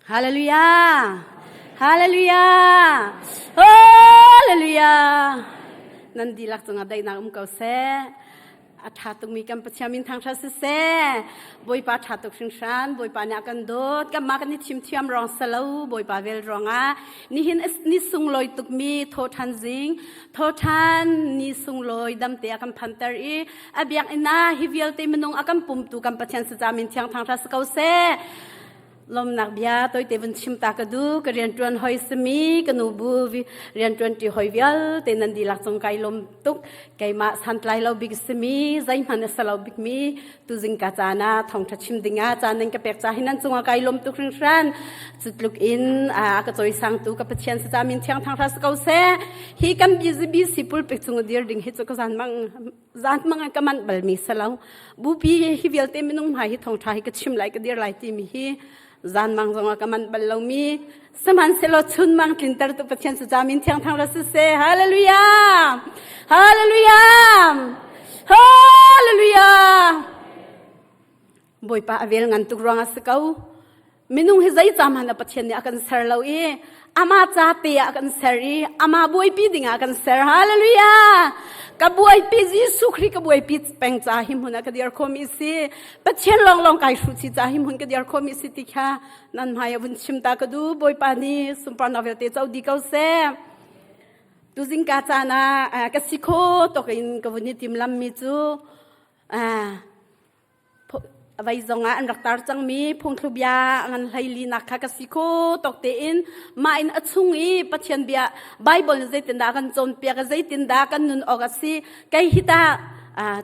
Hallelujah! Hallelujah! Hallelujah! Nan dihlak cungah daihnak um ko seh. A ṭha tukmi kan Pathian min thangṭhat siseh. Bawipa ṭha tuk hringhran. Bawipa nih a kan dawt. Kanmah kan i thim thiam ruang salo. Bawipa vel ruangah nihin ni sunglawi tukmi thawṭhan zing thawṭhan ni sunglawi damte a kan phanter i a biakinn ah hi vialte minung a kan pumtu kan Pathian saca min thiang thangṭhat si ko seh. Lawmnak bia toite vun chim ta ka du ka rianṭuan hoi simi ka nu bu rianṭuan ṭi hoi vialte nan dihlak cung kai lawm tuk keimah santlai lo bik simi zeihmanh a si lo bikmi tuzing ka caan ah thawngṭha chim dingah caan nan ka pek ca hi nan cungah kai lawm tuk hringhran cu tluk in a ka cawisangtu ka Pathian saca min thiang thang si ko seh hi kan BZBC pulpit cung dir ding hi cu ka zan mang zan mang ka manh balmi si lo bupi hi vialte minung hmai hi thawngṭha hi ka chim lai ka dir lai timi hi zan mang zongah ka manh bal lomi sihmanhsehlaw chun mang tlinter tu Pathian cu min thiang thang ra siseh hallelujah hallelujah hallelujah Bawipa a vel ngan tuk ruangah si ko Minung hi zei ca hmanh ah Pathian nih a kan ser lo i amah ca te ah a kan ser i amah buaipi ding ah a kan ser. Hallelujah! Ka buaipi Jesuh Khrih ka buaipi peng ca hi hmun ah ka dir khomi si. Pathian lawnglawng kai hruh chi ca hi hmun ka dir khomi si ti kha nan hmai ah vun chim ta ka du. Bawipa nih sunparnak vialte co di ko seh. Tuzing ka caan ah ka si kho tok in ka vun i timlam mi cu Vai zongah an rak tar cangmi phungthlubia ngan hleilinak kha ka si kho tawk tein mah in a chung i Pathian bia Bible nih zeitindah kan cawnpiak zeitindah kan nun awk a si kei hi tah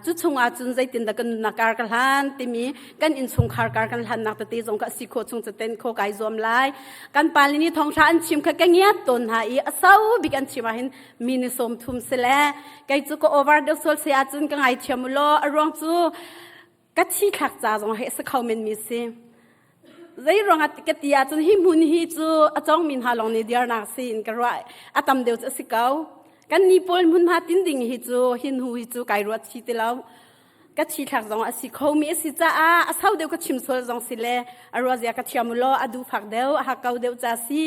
cu chungah cun zeitindah kan nunnak kar ka hlan timi kan innchungkhar kar kan hlannak tete zong ka si khawh chung caten kho kai zuam lai kan pa le nih thawngṭha an chim kha ka ngiat tawn hna i a sau bik an chim ahhin mi ni 30 si le kei cu ka over deuh sual se ahcun ka ngaithiam u law a ruang cu ka thi thlak ca zong he si kho men mi si zei ruangah ka ti ahcun hi hmun hi cu a cong mi hna lawng nih diarnak si in ka ruah a tam deuh cu a si ko kan ni pawl hmunhma tin ding hi cu hin hu hi cu kai ruat chi ti lo ka thi thlak zong a si kho mi a si caah a sau deuh ka chim sual zong si le a ruazia ka thiam u law a duh fak deuh a hakau deuh ca si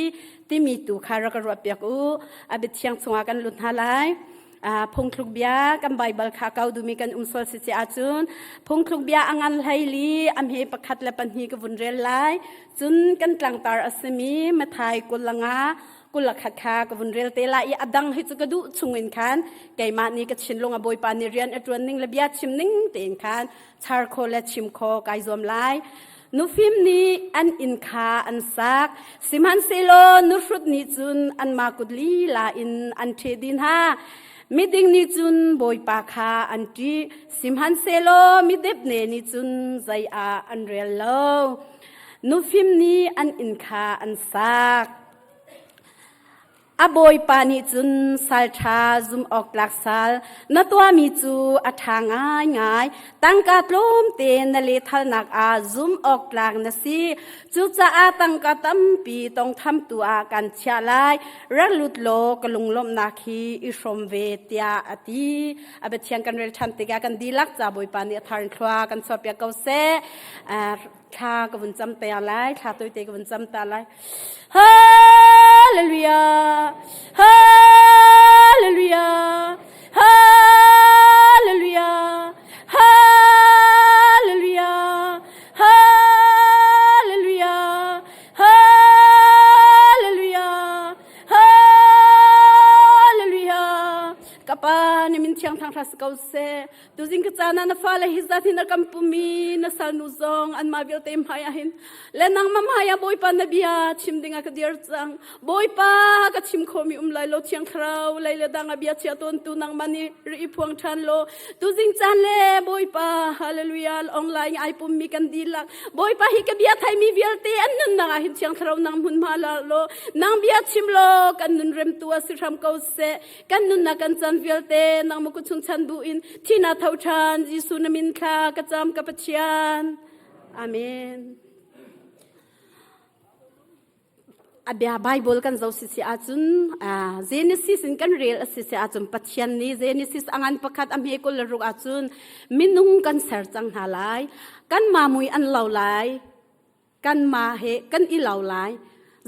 timi tu kha rak ka ruah piak u a biathiang chungah kan lut hna lai phungthluk bia kan Bible kha kau duhmi kan um sual si si ahcun phungthluk bia a ngan hlei li a hme pakhat le pahnih ka vun rel lai cun kan tlangtar a simi Mathai 25 21 kha ka vun rel te lai i a dang hi cu ka duh chung in khan keimah nih ka thinlung a Bawipa nih rian a ṭuan ning le bia chim ning tein khan char kho le chim kho kai zuam lai. Nufim nih an inn kha an sak, sihmanhsehlaw nuhrut nih cun anmah kut lila in an ṭheh dih hna. Miding nih cun Bawipa kha an ṭih, sihmanhsehlaw midepne nih cun zei ah an rel lo. Nufim nih an inn kha an sak. A bawipa nih cun sal ṭha zumhawktlak sal na tuahmi cu a ṭha ngaingai. Tangka tlawmte na lethalnak ah zumhawktlak na si. Cucaah tangka tampi tawngthamtu ah kan chiah lai. Rak lut law ka lunglawmhnak hi i hrawm ve tiah a ti. A biathiang kan rel ṭhan tikah kan dihlak ca Bawipa nih a thar in thlua kan chuahpiak ko seh. Thla ka vun cam te lai. Thla toite ka vun cam ta lai. Hallelujah! Hallelujah! Hallelujah! Hallelujah! Hallelujah! Hallelujah! Hallelujah! Kapa ni min thiang thang hras ko seh. Tuzing ka caan ah na fale hi zat hin a kan pumi na salnu zong anmah vialte hmai ah hin le nangmah hmai ah Bawipa na bia chim ding ah ka dir cang. Bawipa ka chim khomi um lai lo Thiang Thlarau lei le dang ah bia chia tawntu nangmah nih ri i phuang ṭhan law tuzing caan le Bawipa hallelujah online ai pummi kan dihlak Bawipa hi ka bia thaimi vialte an nunnak ah hin Thiang Thlarau nang hmunhma la law nang bia chim law kan nun remtu ah si hram ko seh Kan nunnak kan caan vialte nangmah kut chung chan bu in thina tho ṭhan Jesuh na min thla ka cam ka Pathian. Amen. A bia Bible kan zo si si ahcun Genesis in kan rel a si si ahcun Pathian nih Genesis a ngan pakhat a hme 26 ahcun minung kan ser cang hna lai kan mamui an lo lai. Kanmah he kan i lo lai.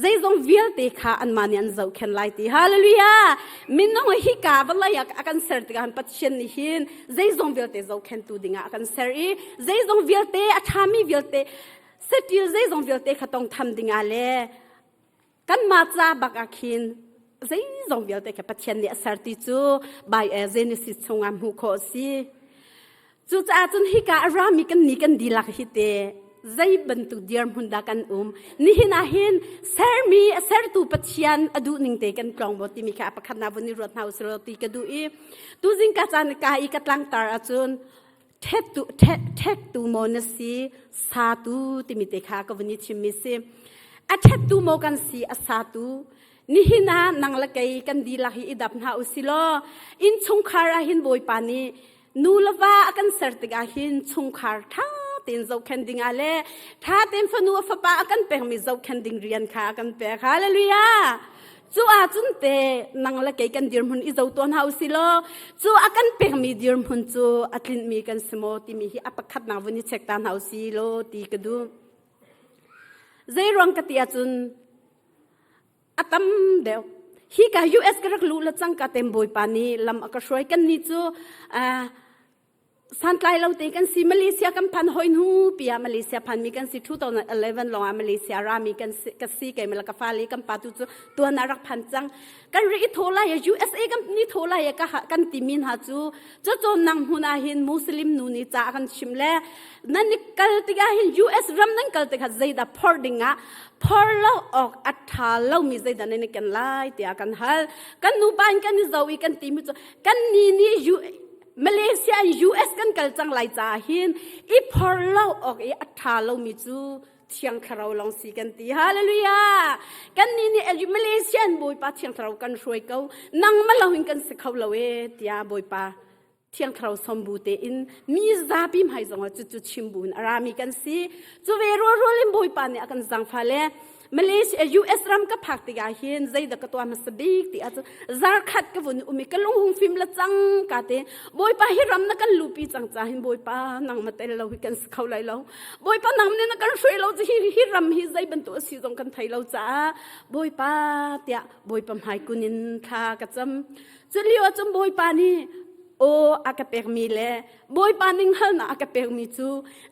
Zeizong vialte kha anmah nih an zohkhenh lai ti. Hallelujah! Minung hi ka vawlei ah a kan ser tikah Pathian nih hin zeizong vialte zohkhenhtu dingah a kan ser i zeizong vialte a ṭhami vialte saṭil zeizong vialte kha tongtham dingah le kanmah ca bak ah khin zeizong vialte kha Pathian nih a ser ti cu Bible Genesis chungah hmuh khawh a si. Cucaah cun hika a rami kan ni kan dihlak hi te zei bantuk dirhmun dah kan um nihin ah hin sermi a sertu Pathian a duh ning te kan tlawng maw timi kha a pakhat na vun i ruat hna usih ti ka duh i tuzing ka caan ka i ka tlangtar ahcun ṭhettu ṭhektu maw na si satu timi te kha ka vun i chimmi si a ṭhettu maw kan si a satu nihin ah nang le kei kan dihlak hi i dap hna usih law innchungkhar ah hin Bawipa nih nu le va a kan ser tikah hin chungkhar ṭha tein zohkhenh dingah le ṭha tein fanu a fapa a kan pekmi zohkhenh ding rian kha a kan pek. Hallelujah! Cu ahcun te nang le kei kan dirhmun i zo tuah hna usih law cu a kan pekmi dirhmun cu a tlinhmi kan si maw timi hi a pakhatnak vun i check ta hna usih law ti ka duh. Zei ruang ka ti ahcun a tam deuh. Hi ka US ka rak luh le cangka tem bawipa nih lam a ka hruai. Kan nih cu santlai lo te kan si. Malaysia kan phan hoi hnu pi ah Malaysia phan mi kan si. 2011 lawng ah Malaysia ra mi kan si, ka si kei mala ka fale kan pa tu cu tuan ah rak phan cang. Kan ri i tho lai USA kan ni tho lai ka kan ti mi hna cu cucu nang hmun ah hin Muslim nu nih ca kan chim le nan i kal tikah hin US ram nan kal tikah zeidah phor ding ah phor lo awk a ṭha lomi zeidah nan i ken lai tiah kan hal. Kan nupa in kan i zo i kan timi cu kan ni nih Malaysia in US kan kal cang lai caah hin i phor lo awk i a ṭha lomi cu Thiang Thlarau lawng si kan ti. Hallelujah! Kan nih nih Malaysian Bawipa Thiang Thlarau kan hruai ko. Nangmah lo in kan si kho lo e tiah Bawipa Thiang Thlarau sombu tein mi zapi hmai zongah cucu chim bu in a rami kan si. Cu ve rualrual in Bawipa nih a kan zangfah le Malaysia US ram ka phak tikah hin zeidah ka tuah hmasa bik ti ahcun zarkhat ka vun um i ka lung hung fim le cang ka te Bawipa hi ram na kan lupi cang ca hin Bawipa nang ma tel lo hi kan si kho lai lo Bawipa nang nih na kan hruai lo hi hi ram hi zei bantuk a si zong kan thei lo caah Bawipa tiah Bawipa hmai kun in thla ka cam. Cu lio ah cun Bawipa nih aw a ka pekmi le Bawipa ning halnak a ka pekmi cu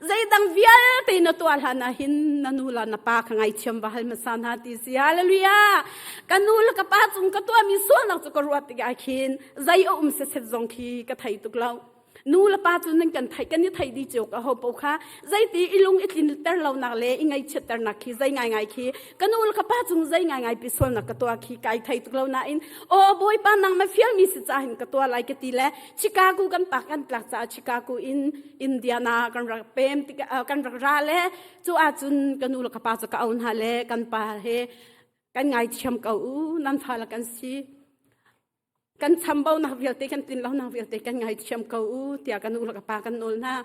zeidang vialte na tuah hlan ah hin na nu le na pa kha ngaithiam va hal hmasa hna ti si. Hallelujah! Ka nu le ka pa cung ka tuahmi sualnak cu ka ruat tikah khin zei a um setset zong khi ka thei tuk lo. Nu le pa cu nan kan theih kan i theih dih cio ka ho po kha zeiti i lung i tlinter lonak le i ngaihchiatternak khi zei ngaingai khi ka nu le ka pa cung zei ngaingai pi sualnak ka tuah khi kai thei tuk lo nain aw bawipa nang ma fialmi si ca hin ka tuah lai ka ti le Chicago kan pa kan tlak caah Chicago in Indiana kan rak pem tik kan rak ra le cu ahcun ka nu le ka pa cu ka au hna le kan pa he kan ngaithiam ko u nan fa le kan si Kan chambaunak vialte kan tlinlonak vialte kan ngaithiam ko u tiah ka nu le ka pa kan nawl hna.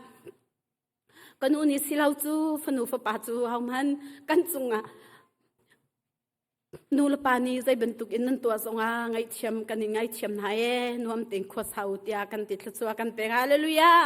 Ka nu nih silo cu fanu fapa cu hohmanh kan cungah nu le pa nih zei bantuk in nan tuah zongah ngaihthiam kan in ngaithiam hna ee nuam tein khua sau tiah kan ti thluachuah kan pek hallelujah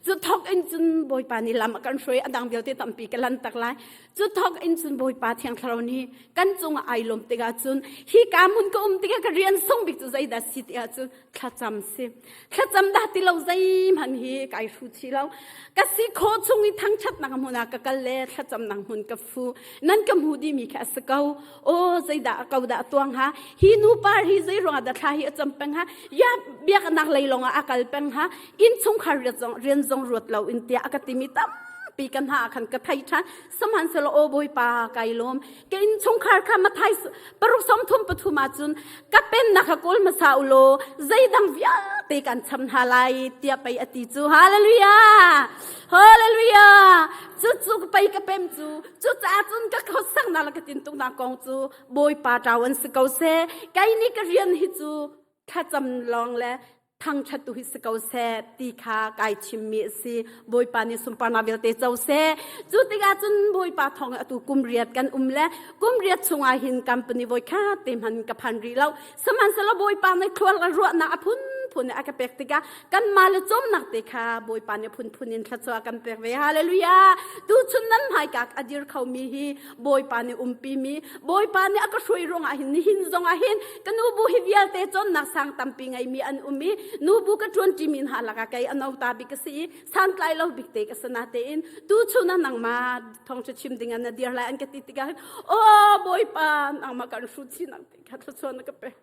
cu thok in cun bawipa nih lam a kan hruai a dang vialte tampi ka lan tak lai Cu thawk in cun Bawipa Thiang Thlarau nih kan cungah ai lawm tikah cun hi ka hmun ka um tikah ka rian sung bik cu zeidah si ti ahcun thlacam si. Thlacam dah ti lo zeihmanh hi kai hru chih lo. Ka si khawh chung i thangṭhatnak hmun ah ka kal le thlacamnak hmun ka fu. Nan ka hmu dihmi kha a si ko. Aw zeidah a ko dah a tuang ha? Hi nu par hi zei ruangah dah thla hi a cam peng ha? Ya biaknak lei lawngah a kal peng ha? Innchungkhar rian zong ruat lo in tiah a ka timi tam tampi kan hna khan ka thei ṭhan sihmanhsehlaw aw bawipa kai lawm ka innchungkhar kha Mathai paruk sawmthum pathum ahcun ka pennak kha kawl hmasa u law zeidang vialte kan cham hna lai tiah pei a ti cu hallelujah hallelujah cu cu pei ka pem cu cucaah cun ka khuasaknak le ka tintuknak kong cu bawipa ṭau an si ko seh kei nih ka rian hi cu thlacam lawng le thangṭhat tu hi si ko seh ti kha kai chimmi a si. Bawipa nih sunparnak vialte co seh. Cu tikah cun Bawipa thawng atu kum riat kan um le kum riat chungah hin company voi khat te hman ka phan rih lo. Sihmanhsehlaw Bawipa nih thlual ruahnak a phun. phunphun a ka pek tikah kanmah le cawmnak te kha Bawipa nih phunphun in thluachuah kan pek ve. Hallelujah! Tuchun nan hmaika a dir khomi hi Bawipa nih umpi mi, Bawipa nih a ka hruai ruangah hin nihin zongah hin ka nubu hi vialte cawnnak sang tampi ngeimi an um i nubu ka ṭuanṭi mi hna lakah kei a nota bik ka si i santlai lo bik te ka si natein tuchun ah nangmah thawngṭha chim ding ah na dir lai an ka ti tikah hin aw Bawipa nangmah kan hrut sinak te kha thluachuah na ka pek.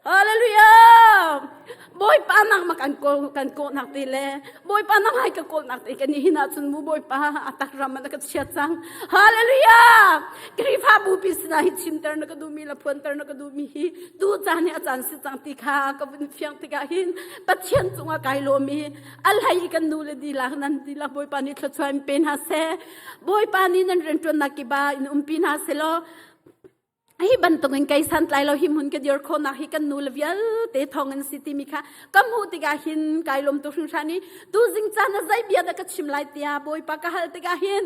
Hallelujah! Bawipa nangmah kan kawl kan kawhnak te le Bawipa nang hai ka kawlnak te kan hin ahcun mu Bawipa a tak ram na ka chiat cang. Hallelujah! Khrihfabu pi sinah hi chimter na ka duhmi le phuanter na ka duhmi hi tu caan hi a caan si cang ti kha ka vun fiang tikah hin Pathian cungah kai lawm i a hlei kan nu le dilak nan dilak Bawipa nih thluachuah in pe hna seh. Bawipa nih nan rianṭuannak kiba in umpi hna selaw hi bantukin kei santlai lo hi hmun ka dir khawhnak hi kan nu le vialte thawng in si timi kha ka hmuh tikah hin kai lawm tuk hringhran i tuzing caan ah zei bia dah ka chim lai tiah Bawipa ka hal tikah hin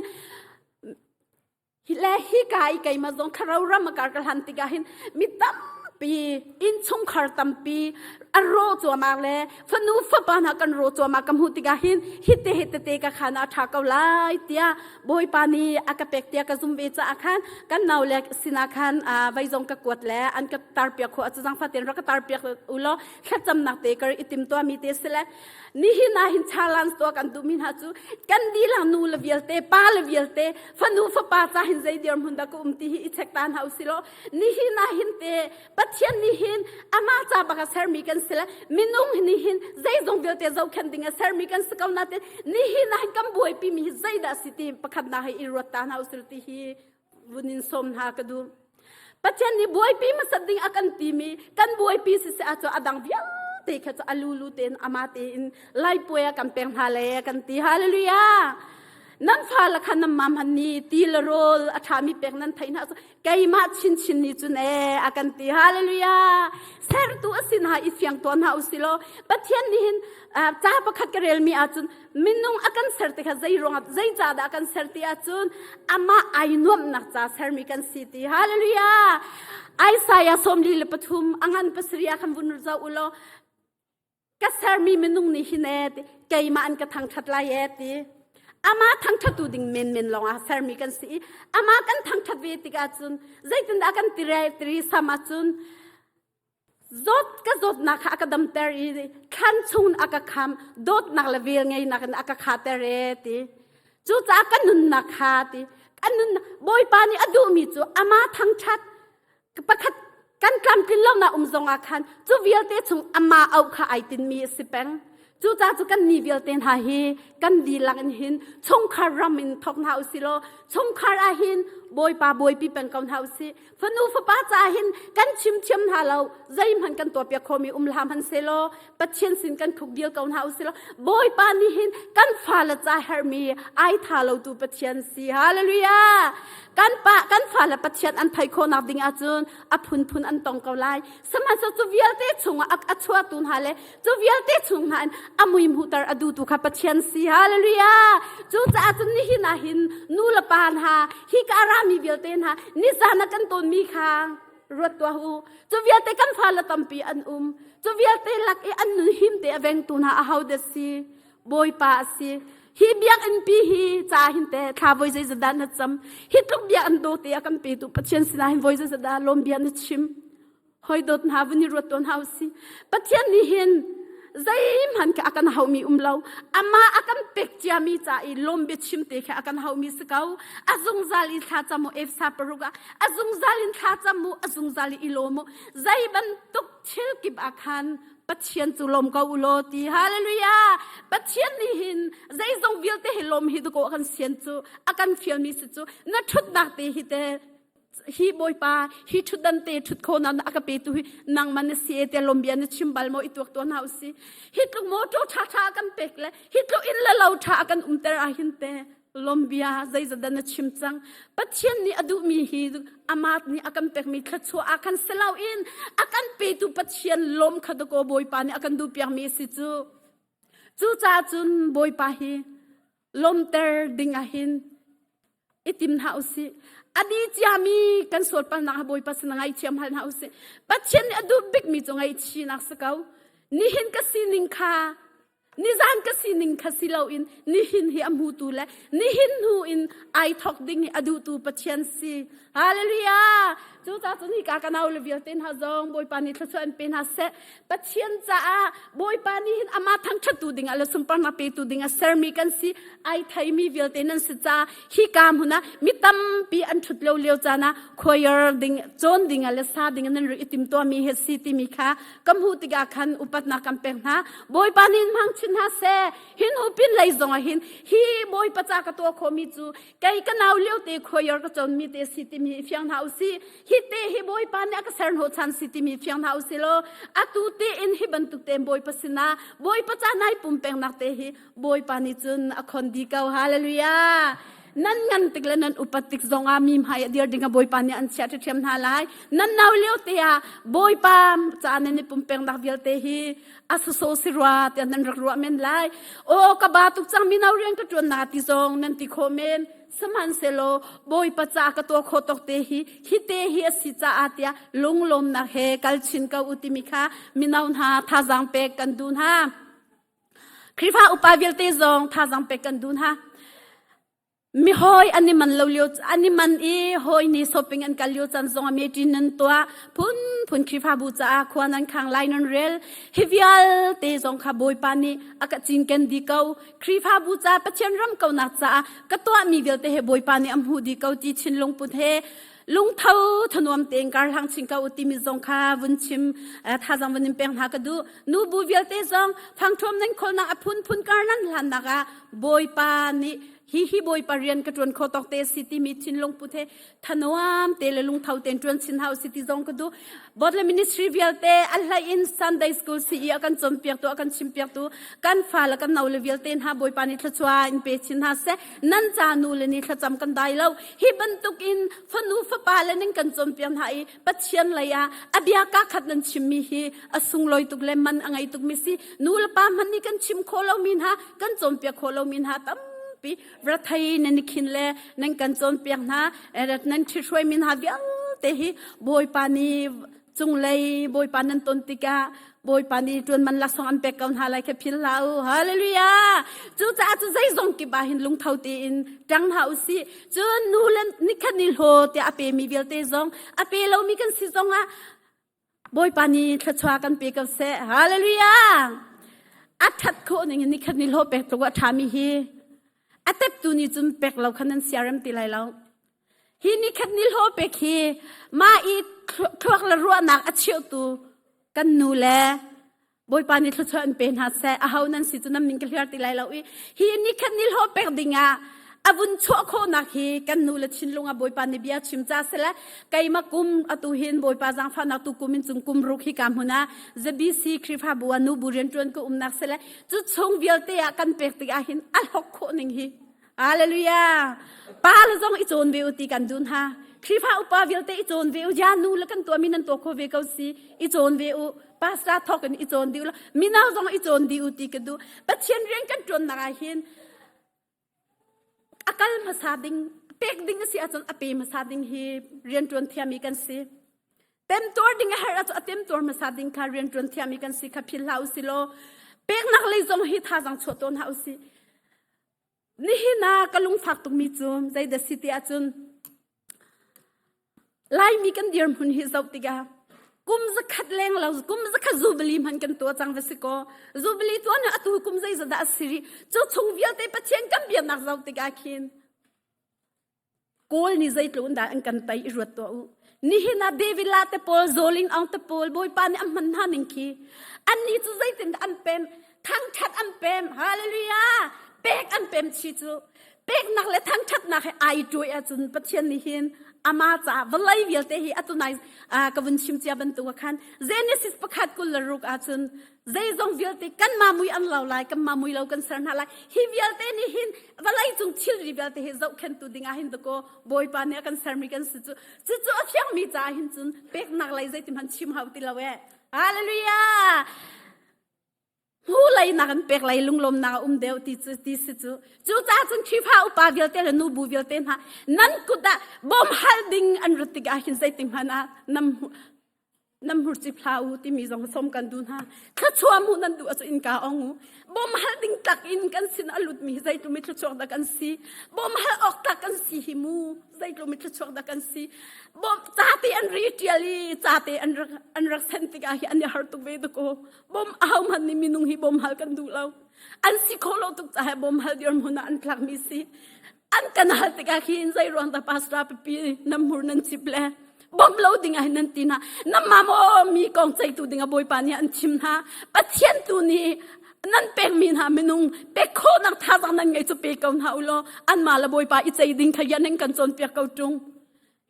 hi le hi ka i keimah zong thlarau ram a kar ka hlan tikah hin mi tampi innchungkhar tampi a ro cuahmah le fanu fapa hna kan ro cuahmah ka hmuh tikah hin hite hite te ka khan a ṭha ko lai tiah Bawipa nih a ka pek tiah ka zum ve caah khan kan nau le sinah khan vei zong ka kuat le an ka tarpiak khawh cu zangfah tein rak ka tarpiak u law thlacamnak te kar i tim tuahmi te si le nihin ah hin challenge tuah kan duhmi hna cu kan dilang nu le vialte pa le vialte fanu fapa ca hin zei dirhmun dah ka um ti hi i check ta hna usih law nihin ah hin te Pathian nih hin amah ca bak a sermi kan si le minung nih hin zeizong vialte zohkhenh ding a sermi kan si ko nain nihin ah hin kan buaipi mi hi zeidah si ti pakhatnak hi i ruat ta hna usih ti hi vun in sawm hna ka duh. Pathian nih buaipi hmasat ding a kan timi kan buaipi si si ahcun a dang vialte kha cu a lulu tein amah tein laipuai a kan pek hna le kan ti. Hallelujah! Nan fale kha nan mam han ni ti le rawl a ṭhami pek nan theih hna keimah chinchin nih cun ee a kan ti. Hallelujah! Sertu a sin ha i fiang tuah hna usih law Pathian nih hin ca pakhat ka relmi ahcun minung a kan ser ti kha zei ruangah zei ca dah a kan ser ti ahcun amah ai nuamhnak ca sermi kan si ti. Hallelujah! Isaiah 43 a ngan pasarih ah khan vun zoh u law ka sermi minung nih hin ee ti keimah an ka thangṭhat lai ee ti amah thangṭhattu ding menmen lawngah sermi kan si i amah kan thangṭhat ve tikah cun zeitindah kan tire tiri sam ahcun zawt ka zawtnak kha a ka damter i thlan chung a ka kham dawtnak le vel ngeinak in a ka khater ee ti cucaah ka nunnak kha ti kan nun Bawipa nih a duhmi cu amah thangṭhat pakhat kan tlamtlin lonak um zongah khan cu vialte chung amah auh kha ai tinmi a si peng. Cucaah cu kan ni vialte hna hi kan dihlak in hin chungkhar ram in thawk hna usih law chungkhar ah hin Bawipa bawipi peng ko hna usih. Fanu fapa caah hin kan chim thiam hna lo zeihmanh kan tuahpiak khomi um hlah hmanhsehlaw Pathian sin kan khuk dil ko hna usih law Bawipa nih hin kan fale ca herhmi ai tha lo tu Pathian si. Hallelujah! Kan pa kan fale Pathian an theih khawhnak ding ahcun a phunphun an tong ko lai. Sihmanhsehlaw cu vialte chungah a chuahtu hna le cu vialte chung hna in a mui hmuhter a duhtu kha Pathian si. Hallelujah! Cucaah cun nihin ah hin nu le pa hna hi ka rami vialte hna nizan ah kan tawnmi kha ruat tuah u. Cu vialte kan fale tampi an um. Cu vialte lak i an nun him te a vengtu hna aho dah si? Bawipa a si. Hi biakinn pi hi ca hin te thla voi zeizat dah na cam? Hi tluk bia an daw te a kan petu Pathian sinah hin voi zeizat dah lawm bia na chim? Hoi dawt hna vun i ruat tawn hau si. Pathian nih hin zeihmanh kha a kan haumi um lo. Amah a kan pek ciami ca i lawm biachim te kha a kan haumi si ko. A zungzal i thla cam u Efsa paruk ah a zungzal in thla cam u a zungzal i lawm u. Zei bantuk thil kip ah khan Pathian cu lawm ko u law ti hallelujah Pathian nih hin zeizong vialte hi lawm hi dukaw a kan sian cu a kan fialmi si cu na ṭhutnak te hi te hi Bawipa hi ṭhutdan te ṭhut kho na a ka petu hi nangman na si e te lawm bia na chim bal maw i tuak tuan hau si hi tluk motor ṭha ṭha a kan pek le hi tluk inn le lo ṭha a kan umter ah hin te lawmbia zeizat na chim cang Pathian nih a duhmi hi amah nih a kan pekmi thluachuah ah khan si loin a kan petu Pathian lawm kha dakaw Bawipa nih a kan duhpiakmi a si cu cucaah cun Bawipa hi lawmter ding ah hin i tim hna usih a di ciami kan sualpalnak ha Bawipa sin ngaithiam hal hna usih Pathian nih a duh bikmi cu ngaihchihnak si ko. Nihin ka sining kha nizan ka sining kha si loin nihin hi a hmutu le nihin hnu in ai thok ding hi a duhtu Pathian si. Hallelujah! Cucaah cun hika ka nau le vialte hna zong Bawipa nih thluachuah in pe hna seh. Pathian caah Bawipa nih hin amah thangṭhattu dingah le sunparnak petu dingah sermi kan si. Ai theimi vialte nan si caah hika hmun ah mi tampi an ṭhut lo lio caan ah choir ding cawn dingah le sa dingah nan rak i timtuahmi hi si timi kha ka hmuh tikah khan upatnak kan pek hna. Bawipa nih in hmang chin hna seh. Hin hupin lei zongah hin hi Bawipa ca ka tuah khawhmi cu kei ka nau lio te choir ka cawnmi te si timi hi fiang hna usih. Hi te hi Bawipa nih a ka ser hnawhchan si timi fiang hna usih law atu te in hi bantuk te Bawipa sinah Bawipa ca nai pumpengnak te hi Bawipa nih cun a khon di ko. Hallelujah! Nan ngan tik le nan upat tik zongah mi hmai a dir ding ah Bawipa nih an chiah ṭhiam hna lai. Nan nau lio te ah Bawipa ca nan i pumpengnak vialte hi a soso si rua tiah nan rak ruah men lai. Aw ka ba tuk cang mino rian ka ṭuan na ti zong nan ti khawh men. Sihmanhsehlaw Bawipa ca ka tuah khawh tawk te hi hi te hi a si caah tiah lunglawmnak he kal chin ko u timi kha mino hna thazaang pek kan duh hna. Khrihfa upa vialte zong thazaang pek kan duh hna. Mi hawi an i man lo lio an i man i hawi nih shopping an kal lio caan zong ah meeting nan tuah phunphun Khrihfabu caah khua nan khang lai nan rel hi vialte zong kha Bawipa nih a ka cinken dih ko Khrihfabu ca Pathian ram kaunak caah ka tuahmi vialte he Bawipa nih a hmuh dih ko ti thinlung put he lungtho thanuam tein karhlang chin ko u timi zong kha vun chim thazang vun in pek hna ka duh nubu vialte zong thangṭhuam nan kholnak a phunphun kar nan hlannak ah Bawipa nih hi hi Bawipa rian ka ṭuan kho tawk te si timi thinlung put he thanuam te le lungtho tein ṭuan chin hau si ti zong ka duh Bodle ministry vialte a hlei in Sunday school CE a kan cawnpiaktu a kan chimpiaktu kan fa le kan no le vialte hna Bawipa nih thluachuah in pe chin hna seh nan ca nu le ni thlacam kan dai lo hi bantuk in fanu fapa le ning kan cawnpiak hna i Pathian lei ah a bia ka khat nan chimmi hi a sunglawi tuk le man a ngei tuk mi si nu le pa hmanh nih kan chim khawh lomi hna kan cawnpiak khawh lomi hna tampi rathei nan i khin le nan kan cawnpiak hna nan ṭhithruai mi hna vialte hi Bawipa nih cunglei Bawipa nan ton tikah Bawipa nih ṭuan man laksawng an pek ko hna lai kha phil hlah u. Hallelujah! Cucaah cu zeizong kip ah hin lungtho tein ṭang hna u sih. Cun nu le nikhat ni hlaw tiah a pemi vialte zong a pe lomi kan si zongah Bawipa nih thluachuah kan pe ko seh. Hallelujah! A ṭhat khawh ning in nikhat ni hlaw pek tluk a ṭhami hi a teptu nih cun pek lo kha nan siarem ti lai lo. Hi nikhat ni hlaw pek hi mah i thluak le ruahnak a cheuhtu kan nu le Bawipa nih thluachuah in pe hna seh. Aho nan si cu nan min ka hliar ti lai lo i hi nikhat ni hlaw pek dingah a vun chuah khawhnak hi kan nu le thinlung ah Bawipa nih bia chim ca sele keimah kum atu hin Bawipa zaangfahnak tu kum in cung kum ruk hi ka hmun ah ZBC Khrihfabu ah nubu rianṭuan ka umnak sele cu chung vialte ah kan pek tikah hin a hlok khawh ning hi Hallelujah. Pa le zong i cawn ve u ti kan dun ha. Khrihfa upa vialte i cawn ve u. Ya nu le kan tuah mi nan tuah kho ve ko si. I cawn ve u. Pastor thok in i cawn di u. Mino zong i cawn di u ti ka duh. Pathian rian kan tuan nak ah hin a kal hmasa ding pek ding a si ahcun a pe hmasa ding hi rian tuan thiami kan si. Temtuar ding a herh ahcun a temtuar hmasa ding kha rian tuan thiami kan si kha phil hlah u si law peknak lei zong hi thazang chuah tawn hlah u si. Nihin ah ka lungfak tukmi cu zeidah si ti ahcun Laimi kan dirhmun hi zoh tikah kum zakhat leng lo kum zakhat zubili hman kan tuah cang va si kaw zubili tuah na atu kum zeizat dah a si rih cu chung vialte Pathian kan biaknak zoh tikah khin Kawl nih zeitluk in dah an kan tei i ruat tuah u. Nihin ah David la te pawl, Zoling Aung te pawl, Bawipa nih a hman hna ning khi. Annih cu zeitin dah an pem? Thangṭhat an pem. Hallelujah! Pek an pem chi cu. Peknak le thangṭhatnak he ai ṭuai ahcun Pathian nih hin ama caah vawlei vialte hi atu nai ka vun chim cia bantuk ah khan Genesis pakhat 26 ahcun zeizong vialte kanmah mui an lo lai kanmah mui lo kan ser hna lai hi vialte nih hin vawlei cung thilri vialte hi zohkhentu ding ah hin dakaw bawipa nih a kan sermi kan si cu cucu a fiangmi caah hin cun peknak lei zeitin hmanh chim hau ti lo e hallelujah hmu lei nak in pek lei lunglawmnak a um deuh ti cu ti si cu cu caah cun Khrihfa upa vialte le nubu vialte hna nan kut ah bawm hal ding an rat tikah hin zeitin hmanh ah nam. Nan hmur cip hlah u timi zong sawm kan duh hna. Thluachuah hmuh nan duh ahcun innka ong u. Bawm hal ding tlak in kan sin a lutmi hi zeitluk mi thluachuak dah kan si. Bawm hal awk tlak kan si hi mu zeitluk mi thluachuak dah kan si. Bawm ca te an ri ṭial i ca te an rak an rak sen tikah hi an i har tuk ve tuk aw. Bawm ahohmanh nih minung hi bawm hal kan duh lo. An si kho lo tuk caah bawm hal dirhmun ah an tlakmi si. An kan hal tikah khin zei ruang dah pastor pipi nan hmur nan cip le bawmh lo ding ah hin nan ti hna. Namah maw mi kong ceihtu ding ah Bawipa nih an thim hna. Pathian tu nih nan pekmi hna minung pek khawhnak thazaang nan ngei cu pe ko hna u law anmah le Bawipa i ceih ding kha yan in kan cawnpiak ko ṭung.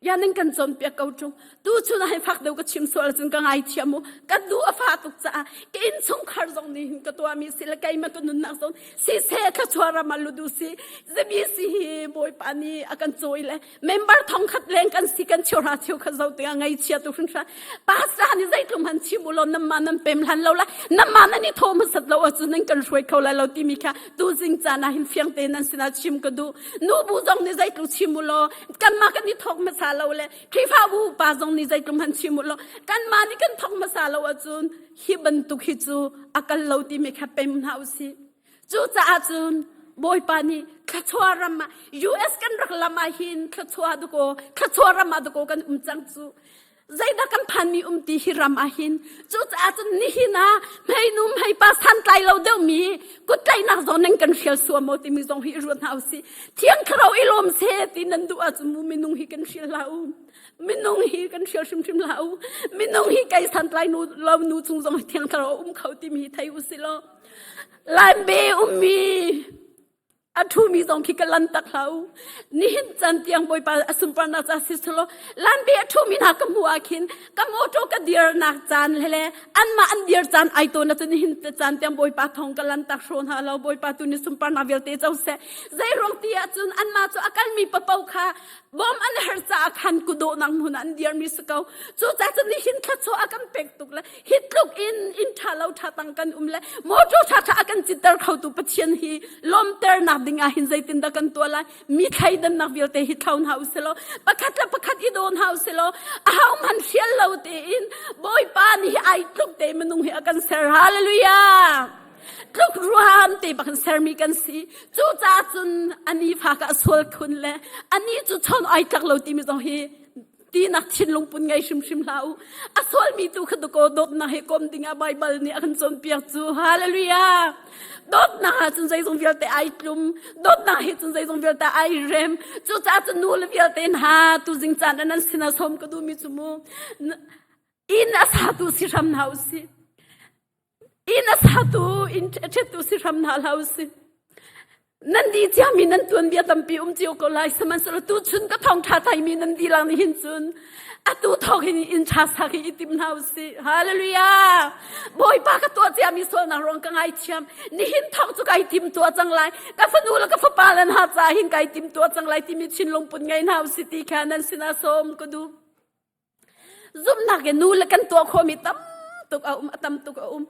Ya nan kan cawnpiak ko ṭung. Tu chun ah hin fak deuh ka chim sual ahcun ka ngaithiam u. Ka duh a fa tuk caah ka innchungkhar zong nih hin ka tuahmi si le keimah ka nunnak zong siseh thluachuah ram ah lut u si. Zemi si hi Bawipa nih a kan cawi le member thongkhat leng kan si kan cheuhra cheukhat zo tiah ngaihchia tu hringhran. Pastor nih zeitluk hmanh chim u law nanmah nan pem hlan lo la nanmah nan i thawh hmasat lo ahcun nan kan hruai kho lai lo timi kha tu zing caan ah hin fiang tein nan sinah chim ka duh. Nubu zong nih zeitluk chim u law kanmah kan i thawk hmasa lo le Khrihfabu upa zong nih zeitluk hmanh chim u law kanmah nih kan thawk hmasa lo ahcun hi bantuk hi cu a kal lo timi kha pem hna u sih. Cucaah cun Bawipa nih thluachuah ram ah US kan rak lam ah hin thluachuah dukaw thluachuah ram ah dukaw kan um cang cu. Zeidah kan phanmi um ti hi ram ah hin cucaah cun nihin ah hmeinu hmeipa santlai lo deuhmi kuttlaihnak zong nan kan hrial suam maw timi zong hi i ruat hna usih. Thiang Thlarau i lawm seh ti nan duh ahcun mu minung hi kan hrial hlah u. Minung hi kan hrial hrimhrim hlah u. Minung hi kei santlai nu lo nu chung zong hi Thiang Thlarau a um kho timi hi thei usih law. Laimbe ummi a ṭhumi zong khi ka lan tak hlah u. Nihin caan tiang Bawipa a sunparnak ca si selaw lanbe a ṭhumi hna ka hmuh ah khin ka mawṭaw ka dirnak caan le le anmah an dir caan ai tawn ahcun nihin caan tiang Bawipa thawng ka lan tak hraw hna lo. Bawipa tu nih sunparnak vialte co seh. Zei ruang ti ahcun anmah cu a kalmi papo kha bawm an har caah khan kudawhnak hmun ah an dirmi si ko. Cucaah cun nihin thluachuah a kan pek tuk le hi tluk in inn ṭha lo ṭha tang kan um le motor ṭha ṭha a kan citter khotu Pathian hi lawmternak ding ah hin zeitindah kan tuah lai mi thleidannak vialte hi thlo hna usih law pakhat le pakhat i daw hna usih law aho hmanh hrial lo tein Bawipa nih ai tluk te minung hi a kan ser hallelujah tluk ruam te bak in sermi kan si cucaah cun ani fa ka sual khun le ani cu chon ai tlak lo timi zong hi tinak thinlung pun ngei hrimhrim hlah u a sualmi tu kha dakaw dawtnak he kom dingah Baibal nih a kan cawnpiak cu hallelujah dawtnak ah cun zeizong vialte ai tlum dawtnak he cun zeizong vialte ai rem cucaah cun nu le vialte hna tuzing caan ah nan sinah sawm ka duhmi cu mu inn a satu si hram hna u sih Inn a satu, inn a ṭhettu si hram hna hlah usih. Nan di ciami nan tuanbia tampi um cio ko lai. Sihmanhsehlaw tuchun ka thawngṭha thaimi nan dihlak nih hin cun atu thawk hin inn ṭha sak hi i tim hna usih. Hallelujah! Bawipa ka tuah ciami sualnak ruang ka ngaithiam. Nihin thawk cu kai tim tuah cang lai. Ka fanu le ka fapa le hna caah hin kai tim tuah cang lai timi thinlung put ngei hna usih ti kha nan sinah sawm ka duh. Zumhnak in nu le kan tuah khawhmi tam tuk a um, a tam tuk a um.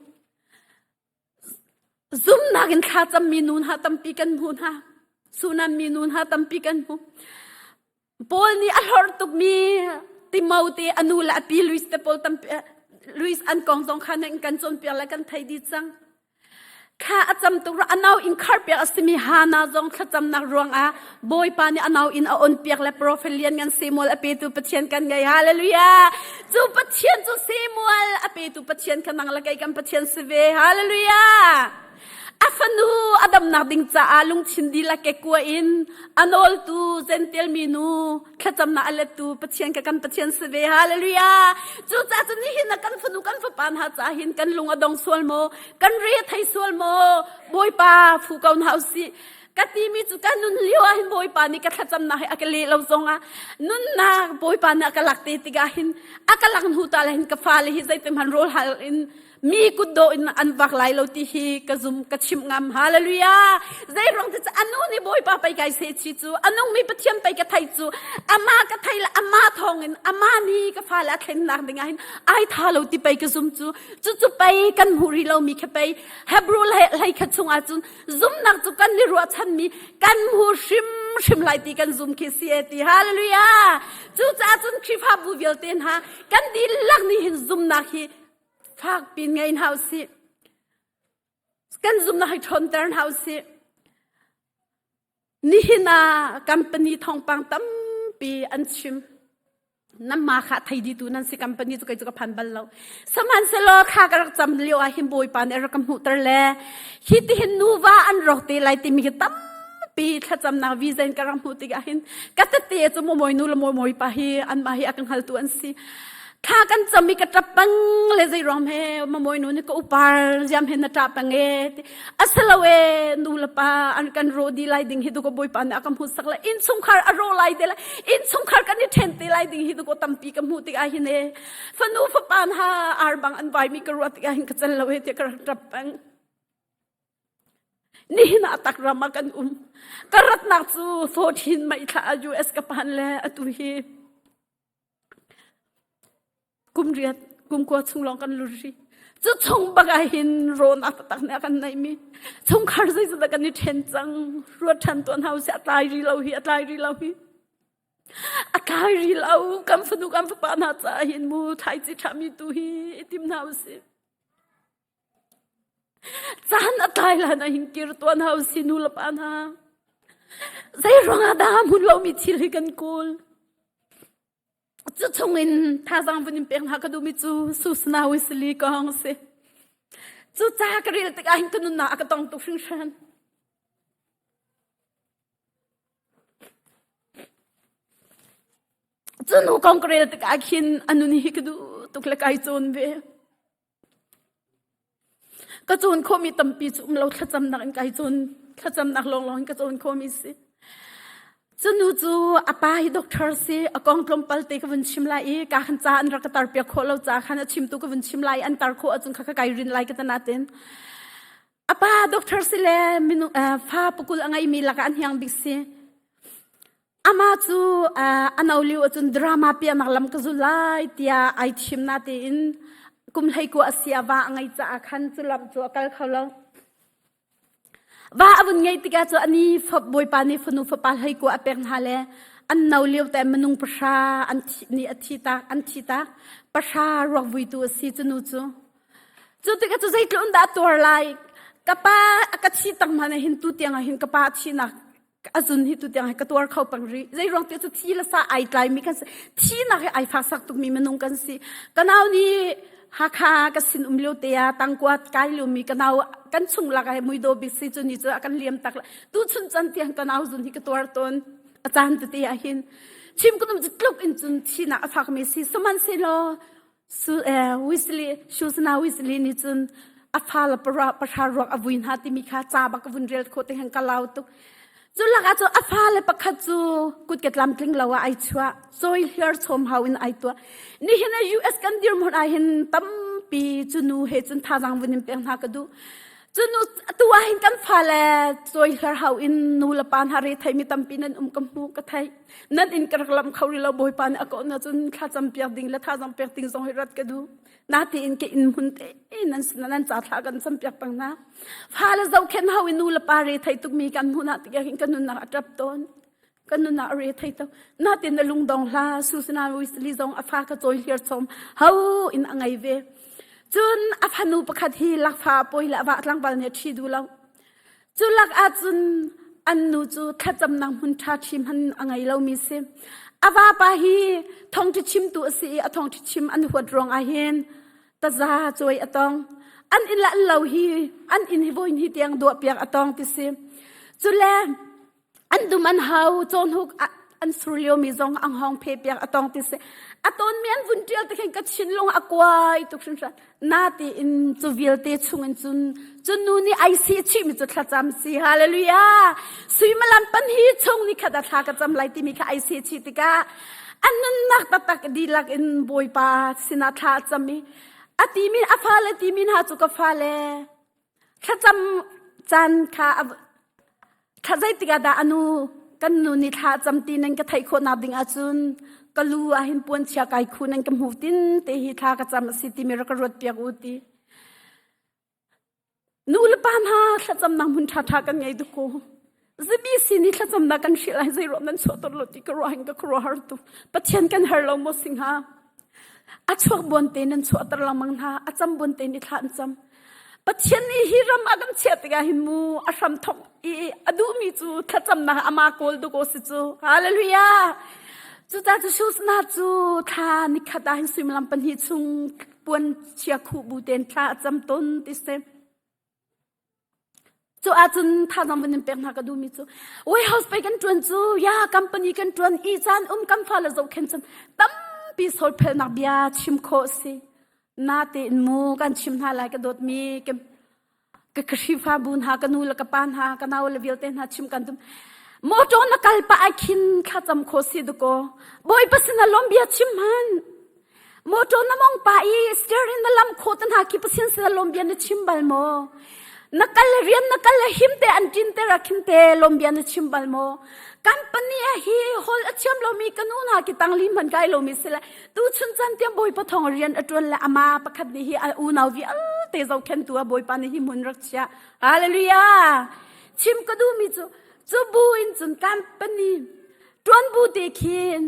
Zumhnak in thlacammi nu hna tampi kan hmu hna. Sunam mi nu hna tampi kan hmu. Paul nih a hlorh tukmi Timote a nu le a pi Luis te pawl tampi Luis an kong zong kha nan kan cawnpiak le kan thei dih cang. Thla a cam tuk a nau inn kharpiak a simi Hana zong thlacamnak ruangah Bawipa nih a nau inn a onpiak le profet lianngan Samuel a petu Pathian kan ngei. Hallelujah! Cu Pathian cu Samuel a petu Pathian kha nang le kei kan Pathian si ve. Hallelujah! A fanu a damnak ding caah lungthin dihlak kekua in a nawltu Gentile minu thlacamnak a lettu Pathian ka kan Pathian si ve hallelujah cucaah cun nihin ah kan fanu kan fapa hna caah hin kan lung a dong sual maw kan re a thei sual maw Bawipa fu ko hna usih ka timi cu ka nun lio ah hin Bawipa nih ka thlacamnak hi a ka leh lo zongah nunnak Bawipa nih a ka lak te tikah hin a ka lak hnu ta le hin ka fale hi zeitin hmanh rawl hal in mi kutdawh in an vak lai lo ti hi ka zum ka chimh ngam hallelujah zei ruang ti anu nih bawipa pei kai se chi cu anung mi pathian pei ka thei cu ama ka thei le ama thawng in ama ni ka fa le a thlennak ding ah hin ai tha lo ti pei ka zum cu cu cu pei kan hmuh rih lo mi kha pei Hebrew hlei kha chung ah cun zumnak cu kan i ruahchan mi kan hmu hrim. hrimhrim lai ti kan zum khi si e ti. Hallelujah! Cucaah cun Khrihfabu vialte hna kan dihlak nih hin zumnak hi fak pin ngei hna usih. Kan zumnak hi ṭhawnter hna usih. Nihin ah company thawngpang tampi an chim. Nanmah kha thei dihtu nan si company cu kei cu ka phan bal lo. Sihmanhsehlaw kha ka rak cam lio ah hin Bawipa nih a rak ka hmuhter le hi tihin nuva an rawk te lai timi hi tampi thlacamnak visa in ka rak hmuh tikah hin ka tete cu mawi nu le mawi pa hi anmah hi a ka hngaltu an si. Thla kan cam i ka ṭap peng le zei ruang he mamawi nu nih ka upar ziam he na ṭah peng e ti asilo e nu le pa an kan ro di lai ding hi tu ko bawipa nih a ka hmuh sak le innchungkhar a ro lai te le innchungkhar kan i ṭhen te lai ding hi tu ko tampi ka hmuh tikah hin e fanu fapa hna ar bang an vai mi ka ruah tikah hin ka cel lo e tiah ka rak ṭap peng. Nihin ah tak ram ah kan um. Ka ratnak cu 14 May thla ah US ka phan le atu hi Kum riat, kum kua chung lawng kan lut rih. Cu chung bak ah hin rawn a taktak nih a kan neihmi chungkhar zeizat kan i ṭhen cang. Ruat ṭhan tuan hau si a tlai ri lo hi, a tlai ri lo hi. A tlai ri lo. Kan fanu kan fapa hna caah hin mu thlaici ṭhami tu hi i tim hna usih. Caan a tlai lan ah hin kir tuan hau si nu le pa hna. Zei ruangah dah hmun lomi thil hi kan kawl? Cu chungin thazaang vun in pek hna ka duhmi cu Susana Wesley kong a si. Cu ca ka rel tikah hin ka nunnak a ka tong tuk hringhran. Cu nu kong ka rel tikah khin a nun hi ka duh tuk le kai cawn ve. Ka cawn khawhmi tampi cu um lo thlacamnak in kai cawn thlacamnak lawnglawng in ka cawn khawhmi si. Cu nu cu a pa hi doctor si a kong tlawmpal te ka vun chim lai i ka khan ca an rak ka tar piak khawh lo ca khan a chimtu ka vun chim lai i an tar khawh ahcun kha ka kai rin lai ka ta natin a pa doctor si le minung fa pakul a ngeimi lakah an hiang bik si. Amah cu a no lio ahcun drama piahnak lam ka zul lai tiah ai thim natein kum 19 a si ah va a ngei caah khan cu lam cu a kal kho lo. Va a vun ngeih tikah cu ani bawipa nih fanu fapa 19 a pek hna le an no lio te minung pahra an thi nih a thi tak an thi tak pahra ruak vuitu a si cu nu cu. Cu tikah cu zeitluk in dah a tuar lai ka pa a ka thi tak hmanh ah hin tu tiang ah hin ka pa a thihnak a zun hi tu tiang hi ka tuar kho peng rih zei ruang ti cu thi le sa ai tlai mi kan si thi nak hi ai fa sak tuk mi minung kan si ka nau nih Hakha ka sin um lio te ah tangkua kai lio mi ka nau kan chung lak ah muido bik si cu ni cu a kan liam tak tu chun chan tiang ka nau zun hi ka tuar tawn a caan tete ah hin chim ka dum cu tluk in cun thi nak a fak mi si sihmanhsehlaw Su eh, Wesley, Susanna Wesley nih cun a fa le para pahra ruak a vui hna timi kha ca bak ka vun rel khawh te khan ka lau tuk. Cu lakah cu a fale pakhat cu kut ke tlamtling lo ah ai chuah, cawi hliar chawm hau in ai tuah. Nihin ah US kan dirhmun ah hin tampi cu nu he cun thazaang vun in pek hna ka duh. Cu nu tu ah hin kan fale cawi hliar hau in nu le pa hna re theimi tampi nan um ka hmu ka theih. Nan inn ka rak lam kho rih lo Bawipa nih a kawh na cun thlacam piak ding le thazang pek ding zong hi rat ka duh. Natein ka inn hmun te nan sin nan ca thla kan cam piak pang na. Fale zohkhenh hau i nu le pa re thei tuk mi kan hmuh na tikah hin kan nunnak a ṭap tawn. Kan nunnak a re thei tuk. Natein na lungdong hla Susana Wesley zong a fa ka cawi hliar chom ho in a ngei ve. Cun a fanu pakhat hi lakfa a pawi le a va tlangval nih a ṭhi duh lo. Cu lak ahcun an nu cu thlacamnak hmun ṭha ṭhi hmanh a ngei lomi si. A vapa hi thawngṭha chimtu a si i a thawngṭha chim an huat ruang ahhin taza cawi a tong. An inn le an lo hi an inn hi voin hi tiang duahpiak a tong ti si. Cule an dum an hau cawhnuk an sur liomi zong ang hong phe piak a tong ti si a tawnmi an vun ṭial te khin ka thinlung a kuai tuk hringhran na tiin cu vialte chungin cun cun nu nih ai si chihmi cu thlacam si hallelujah suimilam pan hi chung ni khat a thla ka cam lai timi kha ai si chih tikah an nunnak taktak dihlak in bawipa sinah thla a cam i a timi a fale timi hna cu ka fale Thlacam caan kha thla zeitik ah dah a nu kan nu nih thla a cam ti nan ka theih khawhnak ding ahcun ka lu ah hin puanchia kai khu nan ka hmu tin te hi thla ka cam a si timi rak ka ruat piak u ti. Nu le pa hna thlacamnak hmun ṭhaṭha kan ngei duk ko. Zabi sin i thlacamnak kan hrilh ai zei ruah nan chuah ton lo ti ka ruah hin ka khuaruahhar tuk. Pathian kan har lo maw singha? A chuak buan te nan chuahter lengmang hna, a cam buan te ni thla an cam. Pathian nih hi ram a kan chiah tikah hin mu a hram thok i a duhmi cu thlacamnak ama kawl duk aw si cu. Hallelujah! Cucaah cu Shusna cu thla nikhat ah hin suimilam pahnih chung puan chia khuh bu tein thla a cam tawn ti si. Cu ahcun thazaang van in pek hna ka duhmi cu warehouse pei kan ṭuan cu ya company kan ṭuan i caan um kan fale zohkhenh cun tampi solphelnak bia chim khawh si. Natein mu kan chim hna lai ka dawtmi ka ka Khrihfabu hna ka nu le ka pa hna ka nau le vialte hna chim kan tum. Motor na kal pah ah khin thlacam khawh si dukaw Bawipa sinah lawm bia chim hmanh. Motor na mong pa i steering na lam kho te hna khi Pathian sin lawm bia na chim bal maw? Na kal le rian na kal le him te an tin te ra khin te lawm bia na chim bal maw? Company a hi hol a thiam lomi ka nu hna ki tangli hman kai lomi si le tu chun chan tiang bawipa thong rian a tuan le ama pakhat nih hi a unau vialte zohkhen tu a bawipa nih hi hmun rak chia. Hallelujah! Chim ka duhmi cu cu bu in cun company tuan bu te khin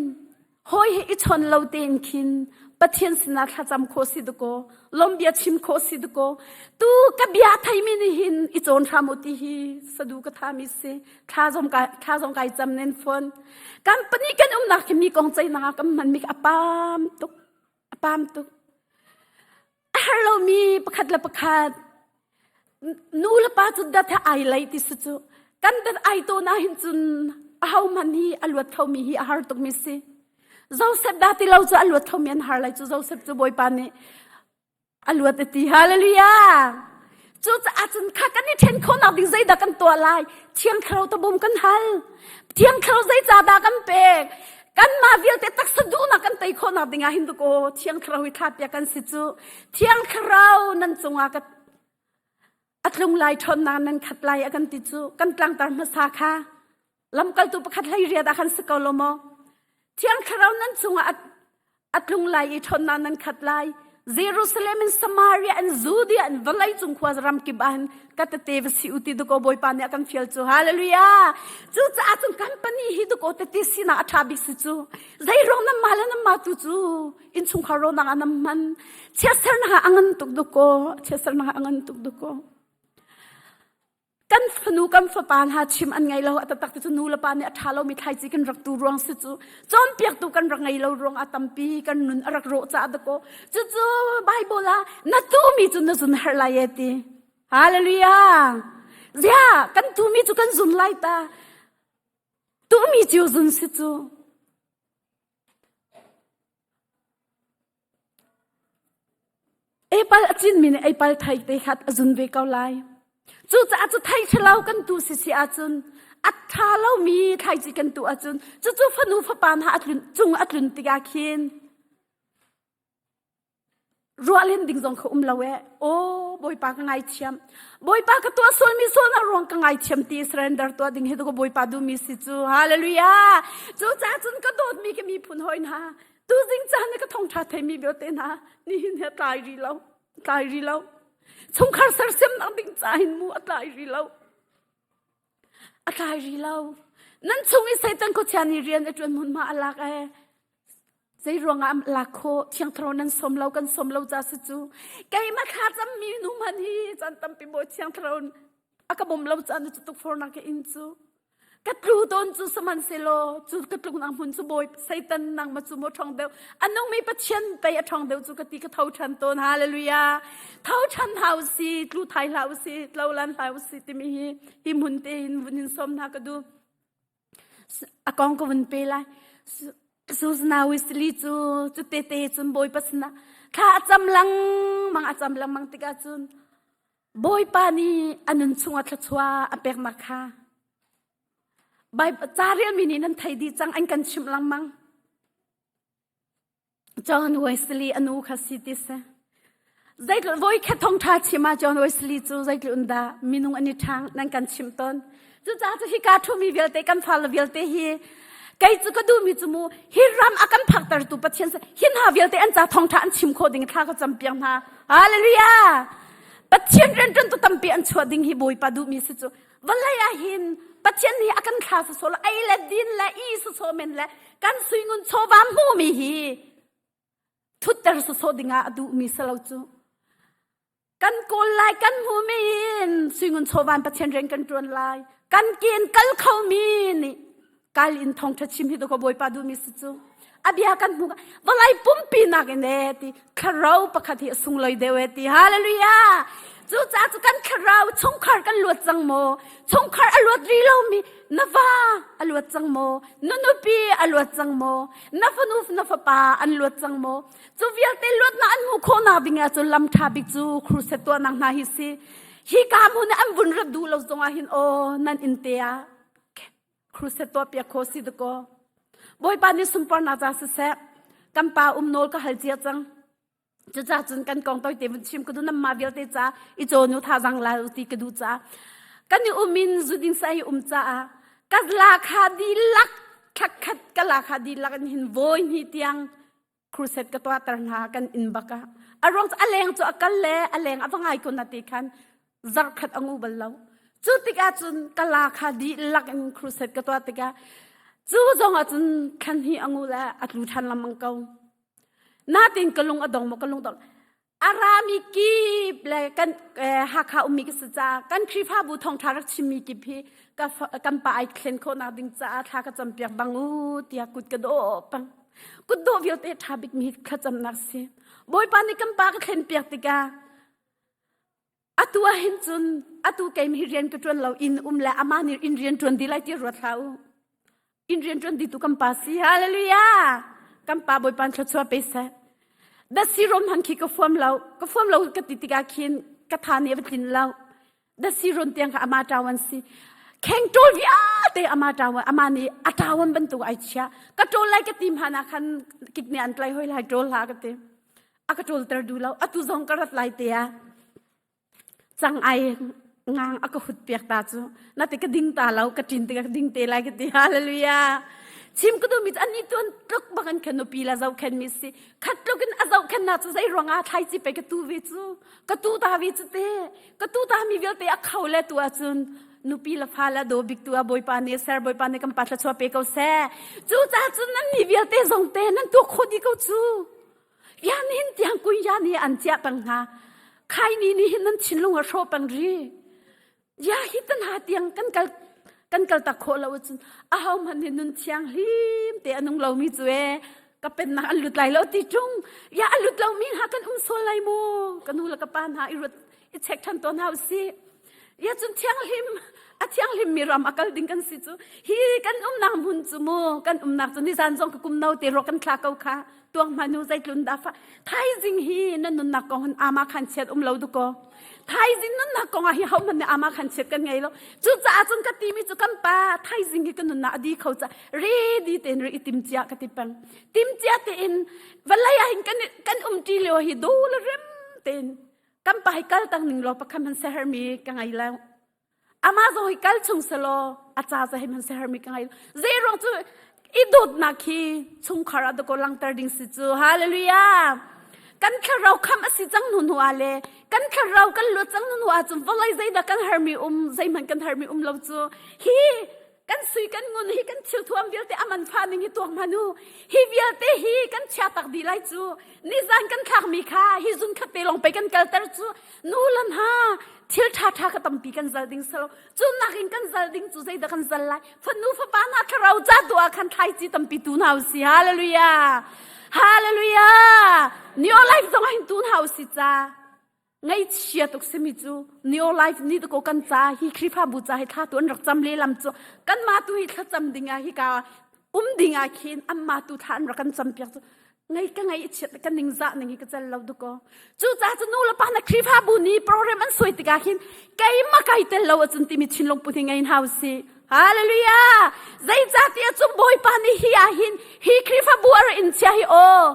Hawi he i chawn lo tein khin Pathian sinah thlacam khawh si dakaw, lawmbia chim khawh si dakaw, tu ka bia theimi nih hin i cawn hram u ti hi sadu ka thami si. Thla zong kai thla zong kai cam nen fawn. Company kan umnak khi mi kong ceihnak ah kan hmanmi a pam tuk. A pam tuk. A har lomi pakhat le pakhat nu le pa cu dat he ai lei ti si cu kan dat ai to na hin cun aho hmanh hi a luat khomi hi a har tukmi si Joseph dah ti lo cu a luat khomi an har lai cu Joseph cu Bawipa nih a luat a ti hallelujah Cucaah cun kha kan i ṭhen khawhnak ding zeidah kan tuah lai? Thiang Thlarau tabawm kan hal. Thiang Thlarau zeicahdah kan pek? Kanmah vialte taksa duhnak kan tei khawhnak ding ah hin aw Thiang Thlarau hi thla piak kan si cu. Thiang Thlarau nan cungah ka a tlung lai ṭhawnnak nan khat lai a kan ti cu. Kan tlangtar hmasa kha lamkaltu pakhat hlei riat ah khan si ko lo maw? Thiang Thlarau nan cungah a tlung lai i ṭhawnnak nan khat lai. Jerusalem in Samaria in Judea in vawlei cung khua ram kip ah hin ka tete va si u ti dukaw Bawipa nih a kan fial cu. Hallelujah! Cucaah cun company hi dukaw tete sinak a ṭha bik si cu. Zeiruang nan mah le nan mah tu cu innchungkhar rawnak ah nan hman. Chiatsernak ah a ngan tuk dukaw. Chiatsernak ah a ngan tuk dukaw. Kan fanu kan fapa hna chim an ngei lo a taktak ti cu nu le pa nih a ṭha lomi thlaici kan rak tu ruang si cu cawnpiaktu kan rak ngei lo ruang ah tampi kan nun a rak rawh caah dakaw cucu Bible ah na tumi cu na zun herh lai e ti hallelujah zia kan tumi cu kan zun lai ta tumi cu zun si cu Apple a cinmi nih apple thei te kha a zun ve ko lai. Cucaah cu thei ṭhalo kan tu si si ahcun a ṭha lomi thlaici kan tuh ahcun cucu fanu fapa hna a tlun, cung a tlun tikah khin ruah len ding zong kha um lo eh. Aw Bawipa ka ngaithiam. Bawipa ka tuah sualmi sualnak ruang ka ngaithiam ti surrender tuah ding hi tu Bawipa duhmi si cu. Hallelujah. Cucaah cun ka dawtmi ka miphun hawi hna Tuzing caan i ka thawngṭha theimi vialte hna nihin hi a tlai rih lo tlai rih lo chungkhar sersiamnak ding ca hin mu a tlai rih lo a tlai rih lo nan chung i Satan khuachia nih rian a ṭuan hmunhma a lak ee zei ruangah a lak khawh thiang thlarau nan sawm lo kan sawm lo ca si cu keimah thla cammi nu hmanh hi caan tampi bawi thiang thlarau a ka bawm lo caan cu tukforhnak ka in cu Ka tlu tawn cu sihmanhsehlaw cu ka tluknak hmun cu bawi Satan nangmah cu maw ṭhawng deuh a nungmi Pathian pei a ṭhawng deuh cu ka ti ka tho ṭhan tawn hallelujah tho ṭhan hna u si tlu thai hlah u si tlo lan hlah u si timi hi hi hmun te hin vun in sawm hna ka duh a kong ka vun pe lai Susanna Wesley cu cu te te cun Bawipa sinah thla a cam lengmang a cam lengmang tikah cun Bawipa nih a nun chungah thluachuah a peknak kha ca relmi nih nan thei dih cang an kan chimh lengmang. John Wesley a nu kha si ti si. Zeitluk voikhat thawngṭha chim ah John Wesley cu zeitluk in dah minung an i ṭhang nan kan chimh tawn. Cucaah cu hika ṭhumi vialte kan fale vialte hi kei cu ka duhmi cu mu hi ram a kan phaktertu Pathian hi hna vialte an ca thawngṭha an chim khawh ding thla ka campiak hna. Hallelujah! Pathian rianṭuantu tampi an chuah ding hi Bawipa duhmi si cu vawlei ah hin Pathian nih a kan thla sawsawh lo ei le din le i sawsawh men le kan suingun chawva hmuhmi hi thutter sawsawh dingah a duhmi si lo cu. Kan kawl lai kan hmumi in suingun chawvan Pathian rian kan ṭuan lai. Kan ke in kal khomi nih kal in thawngṭha chim hi ka Bawipa duhmi si cu. A bia kan hmu vawlei pumpi nak in e ti thlarau pakhat hi a sunglawi deuh e ti hallelujah. Cucaah cu kan thlarau chungkhar kan luat cang maw? Chungkhar a luat rih lomi na va a luat cang maw? Na nupi a luat cang maw? Na fanu na fapa an luat cang maw? Cu vialte luatnak an hmuh khawhnak ding ah cun lam ṭha bik cu crusade tuahnak hna hi si. Hi ka hmun an vun rat duh lo zong ah hin aw nan inn te ah crusade tuah piak kho si dakaw. Bawipa nih sunparnak ca siseh kan pa um nawl ka hal cia cang. Cucaah cun kan kong toite vun chim ka duh nan mah vialte ca i cawn u thazang la u ti ka duh caah kan i um in zuding sa i um caah ka la kha dihlak thlakhat ka la kha dihlak in hin vawi hnih tiang crusade ka tuahter hna kan inn bak ah a ruang cu a leng cu a kal le a leng a va ngai ko na ti khan zarh khat a ngu bal lo cu tikah cun ka la kha dihlak in crusade ka tuah tikah cu zong ah cun thlan hi a ngu le a tlu ṭhan lengmang ko natin ka lung a dong maw ka lung dong a rami kip le kan Hakha ummi ka si caah kan Khrihfabu thawngṭha rak chimmi kip hi ka kan pa ai thlen khawhnak ding caah thla ka campiak bang u tiah kut ka dawh pang kut dawh vialte ṭha bikmi thlacamnak si Bawipa nih kan pa ka thlen piak tikah atu ah hin cun atu keim hi rian ka ṭuan lo inn um le amah nih inn rian ṭuan di lai ti ruat hlah u inn rian ṭuan di tu kan pa si hallelujah kan pa bawipa thluachuah pe seh da siron han khi ka fuam lo ka fuam lo ka ti tikah khin ka tha nih a va tlin lo da siron tiang kha ama ṭawan si kheng ṭawl vialte ama ṭawan ama nih a ṭawan bantuk ai chia ka ṭawl lai ka ti hmanh ah khan kik nih an tlai hoi lai ṭawl hlah ka ti a ka ṭawlter duh lo atu zong ka rat lai te ah cang ai ngang a ka hut piak ta cu na te ka ding ta lo ka ṭin te ka ding te lai ka ti hallelujah chim ka duhmi cu ani tuan tluk bak an khan nupi la zohkhen mi si khat tluk in a zohkhen na cu zei ruangah thlaici pe ka tu ve cu ka tu ta ve cu te ka tu ta mi vialte a kho le tu ahcun nupi le fa le daw bik tu ah bawipa nih ser bawipa nih kan pa thluachuah pe ko seh cu ca cun nan mi vialte zong te nan tuak kho di ko cu Ya nihin tiang kun ya nih an chiah peng hna. Khai ni nih hin nan thinlung a hrawh peng ri. Ya hi tan ha tiang kan kal kan kal tak khawh lo ahcun aho hmanh nih nun thiang hlim te a nung lomi cu e ka pennak an lut lai lo ti ṭung ya a lut lomi hna kan um sual lai mu ka nu le ka pa hna i ruat i check ṭhan tawn hna usih ya cun thianghlim a thianghlim mi ram a kal ding kan si cu hi kan umnak hmun cu mu kan umnak cu nizan zong ka kum no te ro kan thla ko kha tuang hmanu zeitlun dah fa thaizing hi na nunnak kong hin ama khan chiat um lo duko thaizing nunnak kong ah hi ho hmanh nih ama khan chiat kan ngei lo cu caah cun ka ti mi cu kan pa thaizing hi ka nunnak a di kho ca ready tein ri i tim cia ka ti peng tim cia tein vawlei ah hin kan kan um ṭi lio hi do le rem tein kan pa hi kal tang ning law pakhat man seher mi ka ngei lo ama zong hi kal chung selaw a ca za hi man seher mi ka ngei lo zei ruang cu i dawtnak hi chungkhar ah dako langter ding si cu hallelujah kan thlarau kham a si cang hnu hnu ah le kan thlarau kan luat cang hnu hnu ah cun vawlei zeidah kan hermi um zeihmanh kan hermi um lo cu hi kan sui kan ngun hi kan thil thuam vialte aman fa ning hi tuak hmanu hi vialte hi kan chia tak dih lai cu nizan kan thlak mi kha hi zun khat te lawng pe kan kalter cu nu lan ha thil tha tha ka tampi kan zal ding salo cu nak in kan zal ding cu zeidah kan zal lai fanu fapa na thlarau ca tu ah khan thlaici tampi tu hna usi hallelujah hallelujah new life zong ah hin tu hna usi ca Ngaihchia tuk simi cu Neo Life ni ko kan ca hi Khrihfabu ca hi thla tu an rak cam lehlam cu kanmah tu hi thlacam ding ah hika um ding ah khin anmah tu thla an rak kan cam piak cu ngei ka ngei chiat ka ning zah ning hi ka cel lo duko cu ca cu nu le pa na Khrihfabu ni program an suai tikah khin keimah kai tel lo acun timi thinlung put hi ngei hau si hallelujah zeicahtiah cung bawipa nih hi ah hin hi Khrihfabu a ra in chia hi aw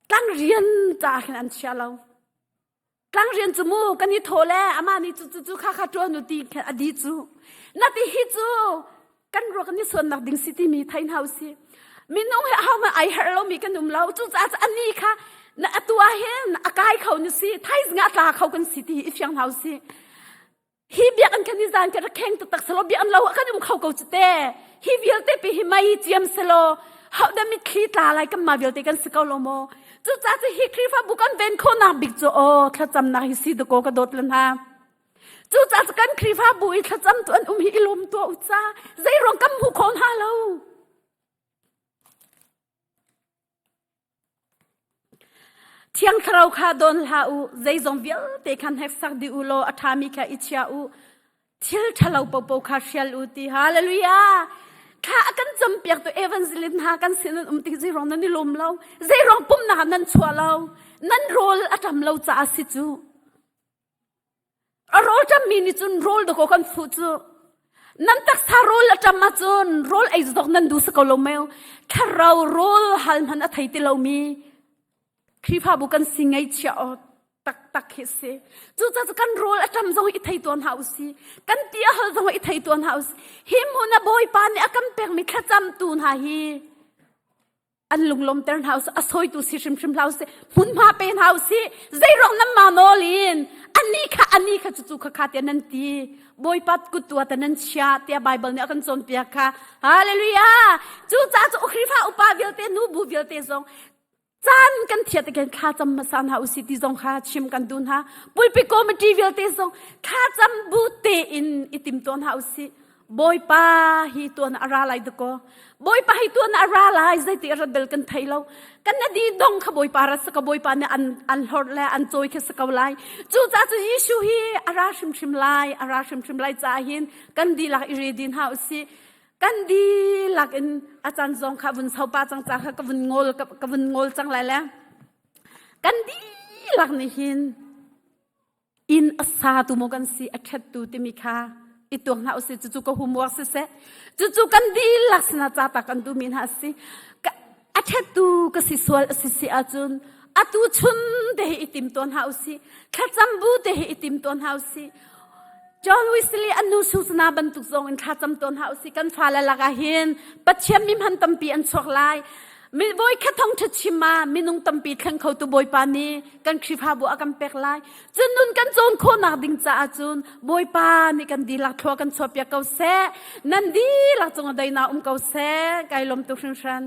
tlang rian caah khin an chia lo tlang rian cu mu kan i thaw le amah nih cu cu cu kha kha ṭuan u ti khan a di cu na ti hi cu kan ruak kan i suannak ding si timi thei hna usih minung he ho hmanh ai herh lomi kan um lo cucaah cu ani kha na atu ah hin a kai kho ni si thaizing ah tla kho kan si ti hi i fiang hna usih. Hi biakinn kan i zan kan rak kheng taktak selaw biakinn lo ah kan um kho ko cu te. Hi vialte pi hi mei ciam selaw haudah mitthli tla lai kan mah vialte kan si ko lo maw? Cucaah cu hi Khrihfabu kan ven khawhnak bik cu aw thlacamnak hi si dakaw ka dawt le hna. Cucaah cu kan Khrihfabu i thlacam tu an um hi i lawm tuah u ca. Zeiruang kan hmuh khawh hna lo? Thiang Thlarau kha dawn hlah u, zeizong vialte kha hneksak dih u law a ṭhami kha i chia u. Thil ṭhalo paohpaoh kha hrial u ti. Hallelujah! Thla a kan campiaktu evangelist hna kan sin an um tik zeiruang nan i lawm lo? Zeiruang pumhnak ah nan chuah lo? Nan rawl a ṭam lo caah si cu. A rawl ṭammi nih cun rawl dakaw kan fuh cu. Nan taksa rawl a ṭam ahcun rawl ei zok nan duh si ko lo meo. Thlarau rawl hal hmanh a thei ti lomi Khrihfabu kan si ngaihchia aw taktak hi si. Cucaah cu kan rawl a ṭam zong i thei tuan hna usih. Kan ti a hal zong i thei tuan hna usih. Hi hmun a Bawipa nih a kan pekmi thlacamtu hna hi an lunglawmter hna usih a sawitu si hrimhrim hlah usih hmunhma pe hna usih zeiruang nan ma nawl in ani kha ani kha cucu kha kha tiah nan ti bawipa kut tu ah nan chia tiah Bible nih a kan cawnpiak kha hallelujah cucaah cu Khrihfa upa vialte nu bu vialte zong caan kan thiat again thla cam hmasa hna usih ti zong kha chim kan duh hna pulpit committee vialte zong thla cam bu tein i tim tuan hna usih Bawipa hi tuan a ra lai dakaw. Bawipa hi tuan a ra lai zeiti a rat bel kan thei lo. Kan na di dong kha Bawipa ra saka Bawipa nih an an hlorh le an cawi kha si ko lai. Cucaah cu Jesuh hi a ra hrimhrim lai, a ra hrimhrim lai caah hin kan dihlak i ready hna usih. Kan dihlak in a caan zong kha vun sopa cang ca kha ka vun ngol ka vun ngol cang lai le. Kan dihlak nih hin inn a satu maw kan si a ṭhettu timi kha i tuak hna usih cucu ka homework siseh cucu kan dihlak sinah ca ta kan duhmi hna a si a ṭhettu ka si sual a si si ahcun atu chun te hi i tim tawn hna usih thlacam bu te hi i tim tawn hna usih John Wesley an nu Susana bantuk zong in thlacam tawn hna usih kan fale lakah hin Pathian mi hman tampi an chuak lai Mi voikhat thawngṭha chim ah minung tampi thleng khotu Bawipa nih kan Khrihfabu a kan pek lai. Cun nun kan cawn khawhnak ding caah cun Bawipa nih kan dihlak thlua kan chuahpiak ko seh. Nan dihlak cungah daihnak um ko seh. Kai lawm tuk hringhran.